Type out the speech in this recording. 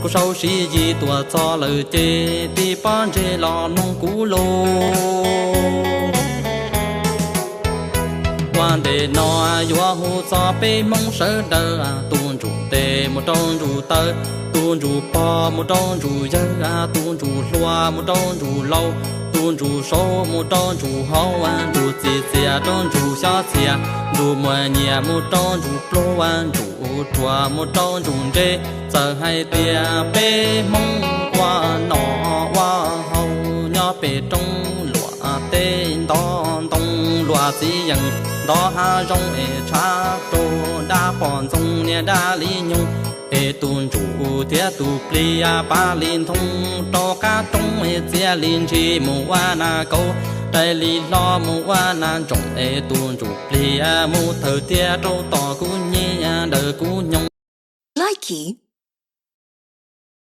Kuv sau siv yig tuaj txog lawm ces tib pob ntseg los mloog kuv lus. Ua ntej no yuav hu txog peb Hmoob sawv daws, tus ntsuj tes mus rau ntsuj taw, tus ntsuj pog mus rau ntsuj yawg, tus ntsuj hluas mus rau ntsuj laus, tus ntsuj saud mus rau ntsuj hauv, ntsuj txiv txias rau ntsuj xyob txias, ntsuj muaj nyiaj mus rau ntsuj pluag, ntsuj ruam mus rau ntsuj ntse. Txawm hais tias peb Hmoob ua noj ua haus nyob pem roob luam teb, ntov ntoo luam txiv yeem, ntov hav zoov es tshav rau dab poj ntxoog niag dab li nyoog. Es tus ntsuj thiab tus plig pab li ntoo rau qab roob, txiav li ntshis mus ua nas kauv, rais li hlo mus ua nas ntsoom, es tus ntsuj plig mus thawj thiab rau tom kuv nyiaj ntawm kuv nyoog. Likey